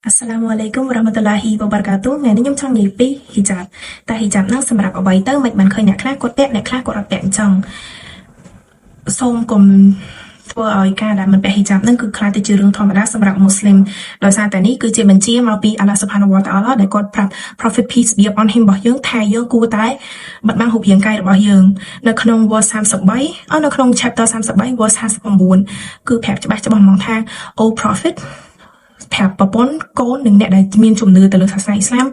السلام عليكم ورحمة الله وبركاته ថ្ងៃនេះខ្ញុំចង់និយាយពី hijab តែ hijab ហ្នឹងសម្រាប់អ្វីទៅមិនបានឃើញអ្នកខ្លះគាត់ពាក់អ្នកខ្លះគាត់អត់ពាក់អញ្ចឹងសូមកុំធ្វើឲ្យការដែលមិនពាក់ hijab ហ្នឹងគឺក្លាយទៅជារឿងធម្មតាសម្រាប់មូស្លីមដោយសារតែនេះគឺជាបញ្ជាមកពីអាល់ឡោះសុបហានវតាអាឡោះដែលគាត់ប្រាប់ Prophet peace be upon him របស់យើងថាយើងគួរតែបិទបាំងរូបរាងកាយរបស់យើងនៅក្នុង verse 33អនៅក្នុង chapter 33 verse 59គឺប្រាប់ច្បាស់ច្បាស់ហ្មងថា O Prophet ប្រាប់ប្រពន្ធកូននិងអ្នកដែលមានជំនឿទៅលើសាសនាអ៊ីស្លាម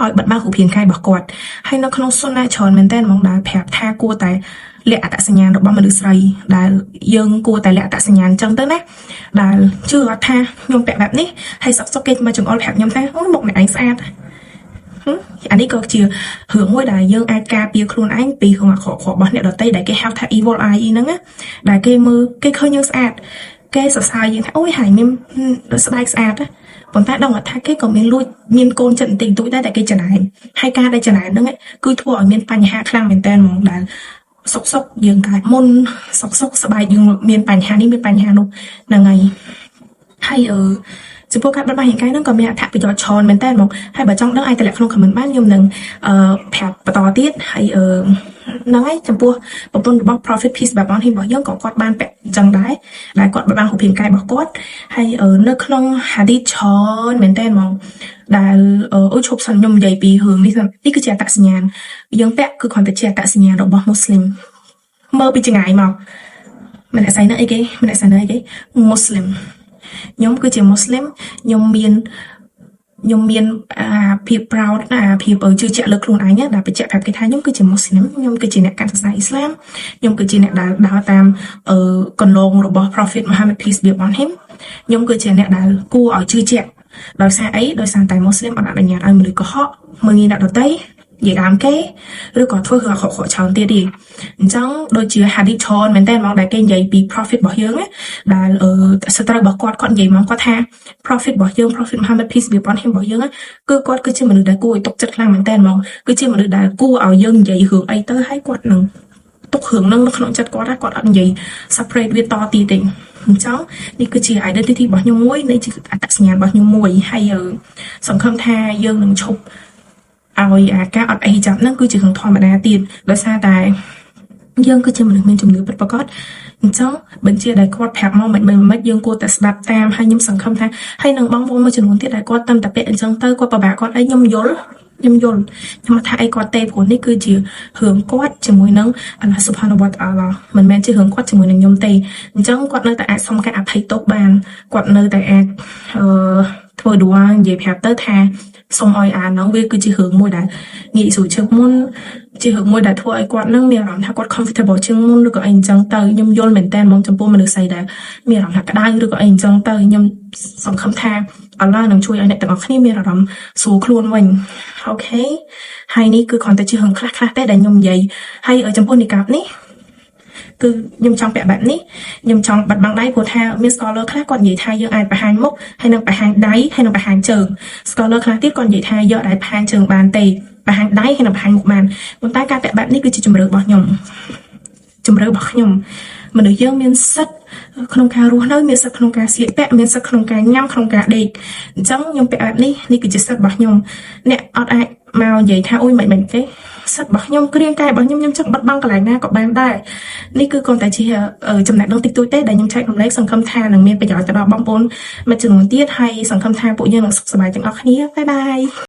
ឲ្យបិទបាំងរូបរាងកាយរបស់គាត់ហើយនៅក្នុងសុនណាច្រើនមែនតើហ្មងដែលប្រាប់ថាគួរតែលាក់អត្តសញ្ញាណរបស់មនុស្សស្រីដែលយើងគួរតែលាក់អត្តសញ្ញាណអញ្ចឹងទៅណាដែលជឿអត់ថាខ្ញុំពាក់បែបនេះហើយសុកសុកគេមកចង្អុលប្រាប់ខ្ញុំថាអូមុខអ្នកឯងស្អាតអានេះក៏ជារឿងមួយដែលយើងអាចការពារខ្លួនឯងពីរឿងអាក្រក់ៗរបស់អ្នកដទៃដែលគេហៅថា evil eye ហ្នឹងណាដែលគេមើលគេឃើញយើងស្អាតគេសរសើរយើងថាអូយហើយមានស្បែកស្អាតណាប៉ុន្តែដឹងថាគេក៏មានលួចមានកូនចិត្តបន្តិចបន្តួចដែរតែគេច្រណែនហើយការដែលច្រណែនហ្នឹងគឺធ្វើឲ្យមានបញ្ហាខ្លាំងមែនតើហ្មងដែលសុកសុកយើងកើតមុនសុកសុកស្បែកយើងមានបញ្ហានេះមានបញ្ហានោះហ្នឹងហើយហើយអឺចំពោះការបិទបាំងរាងកាយហ្នឹងក៏មានអត្ថប្រយោជន៍ច្រើនមែនតើហ្មងហើយបើចង់ដឹងអាចតម្លាក់ក្នុង comment បានខ្ញុំនឹងអឺប្រាប់បន្តទៀតហើយអឺហ្នឹងហើយចំពោះប្រពន្ធរបស់ Prophet peace be upon him របស់យើងក៏គាត់បានពាក់អញ្ចឹងដែរដែលគាត់បិទបាំងរូបរាងកាយរបស់គាត់ហើយនៅក្នុង hadith ច្រើនមែនតើហ្មងដែលអូឈប់សិនខ្ញុំនិយាយពីរឿងនេះនេះគឺជាអត្តសញ្ញាណយើងពាក់គឺគ្រាន់តែជាអត្តសញ្ញាណរបស់មូស្លីមមើលពីចម្ងាយមកម្នាក់ស្អីហ្នឹងអីគេម្នាក់ស្អីហ្នឹងអីគេមូស្លីមខ្ញុំគឺជាមូស្លីមខ្ញុំមានអាភាព proud អាភាពជឿជាក់លើខ្លួនឯងដែលបញ្ជាក់ប្រាប់គេថាខ្ញុំគឺជាមូស្លីមខ្ញុំគឺជាអ្នកកាន់សាសនាអ៊ីស្លាមខ្ញុំគឺជាអ្នកដែលដើរតាមអឺគន្លងរបស់ Prophet Muhammad peace be upon him ខ្ញុំគឺជាអ្នកដែលគួរឲ្យជឿជាក់ ដោយសារអីដោយសារតែមូស្លីមអត់អនុញ្ញាតឲ្យមនុស្សកុហកមើលងាយអ្នកដទៃនិយាយដើមគេឬក៏ធ្វើរឿងអាក្រក់ៗច្រើនទៀតទេអញ្ចឹងដូចជា hadith ច្រើនមែនតើហ្មងដែលគេនិយាយពី Prophet របស់យើងណាដែលអឺសត្រូវរបស់គាត់គាត់និយាយមកគាត់ថា Prophet របស់យើង Prophet Muhammad peace be upon him របស់យើងណាគឺគាត់គឺជាមនុស្សដែលគួរឲ្យទុកចិត្តខ្លាំងមែនតើហ្មងគឺជាមនុស្សដែលគួរឲ្យយើងនិយាយរឿងអីទៅហើយគាត់នឹងទុករឿងហ្នឹងនៅក្នុងចិត្តគាត់ណាគាត់អត់និយាយ separate វាតទៀតទេអញ្ចឹងនេះគឺជា identity របស់ខ្ញុំមួយនេះជាអត្តសញ្ញាណរបស់ខ្ញុំមួយហើយសង្ឃឹមថាយើងនឹងឈប់ឲ្យអាការអត់អីចាប់ហ្នឹងគឺជារឿងធម្មតាទៀតដោយសារតែយើងគឺជាមនុស្សមានជំនឿពិតប្រាកដអញ្ចឹងបញ្ជាដែលគាត់ប្រាប់មកមិនមិនមិនយើងគួរតែស្ដាប់តាមហើយខ្ញុំសង្ឃឹមថាហើយនឹងបងប្អូនមួយចំនួនទៀតដែលគាត់តាមតែពាក់អញ្ចឹងទៅគាត់ពិបាកគាត់អីខ្ញុំយល់ខ្ញុំយល់ខ្ញុំអត់ថាអីគាត់ទេព្រោះនេះគឺជារឿងគាត់ជាមួយនឹងអល់ឡោះសុបហានវតាអាឡោះមិនមែនជារឿងគាត់ជាមួយនឹងខ្ញុំទេអញ្ចឹងគាត់នៅតែអាចសុំការអភ័យទោសបានគាត់នៅតែអាចអឺធ្វើឌូអានិយាយប្រាប់ទៅថាសូមឲ្យអាហ្នឹងវាគឺជារឿងមួយដែលងាយស្រួលជាងមុនជារឿងមួយដែលធ្វើឲ្យគាត់នឹងមានអារម្មណ៍ថាគាត់ comfortable ជាងមុនឬក៏អីអញ្ចឹងទៅខ្ញុំយល់មែនតើហ្មងចំពោះមនុស្សស្រីដែលមានអារម្មណ៍ថាក្តៅឬក៏អីអញ្ចឹងទៅខ្ញុំសង្ឃឹមថាអល់ឡោះនឹងជួយឲ្យអ្នកទាំងអស់គ្នាមានអារម្មណ៍ស្រួលខ្លួនវិញ okay ហើយនេះគឺគ្រាន់តែជារឿងខ្លះខ្លះទេដែលខ្ញុំនិយាយហើយចំពោះនីកាបនេះគឺខ្ញុំចង់ពាក់បែបនេះខ្ញុំចង់បាត់បង់ដៃព្រោះថាមាន scholar ខ្លះគាត់និយាយថាយើងអាចបង្ហាញមុខហើយនឹងបង្ហាញដៃហើយនឹងបង្ហាញជើង scholar ខ្លះទៀតគាត់និយាយថាយកអាចបង្ហាញជើងបានទេបង្ហាញដៃហើយនឹងបង្ហាញមុខបានប៉ុន្តែការពាក់បែបនេះគឺជាជម្រើសរបស់ខ្ញុំជម្រើសរបស់ខ្ញុំមនុស្សយើងមានសិទ្ធិក្នុងការរស់នៅមានសិទ្ធិក្នុងការស្លៀកពាក់មានសិទ្ធិក្នុងការញ៉ាំក្នុងការដេកអញ្ចឹងខ្ញុំពាក់បែបនេះនេះគឺជាសិទ្ធិរបស់ខ្ញុំអ្នកអត់អាចមកនិយាយថាអូយមិនមិនទេសិទ្ធិរបស់ខ្ញុំគ្រាងកាយរបស់ខ្ញុំខ្ញុំចង់បិទបាំងកន្លែងណាក៏បានដែរនេះគឺគ្រាន់តែជាចំណេះដឹងតិចតួចទេដែលខ្ញុំចែករំលែកសង្ឃឹមថានឹងមានប្រយោជន៍ទៅដល់បងប្អូនមួយចំនួនទៀតហើយសង្ឃឹមថាពួកយើងនឹងសុខសប្បាយទាំងអស់គ្នាbye bye.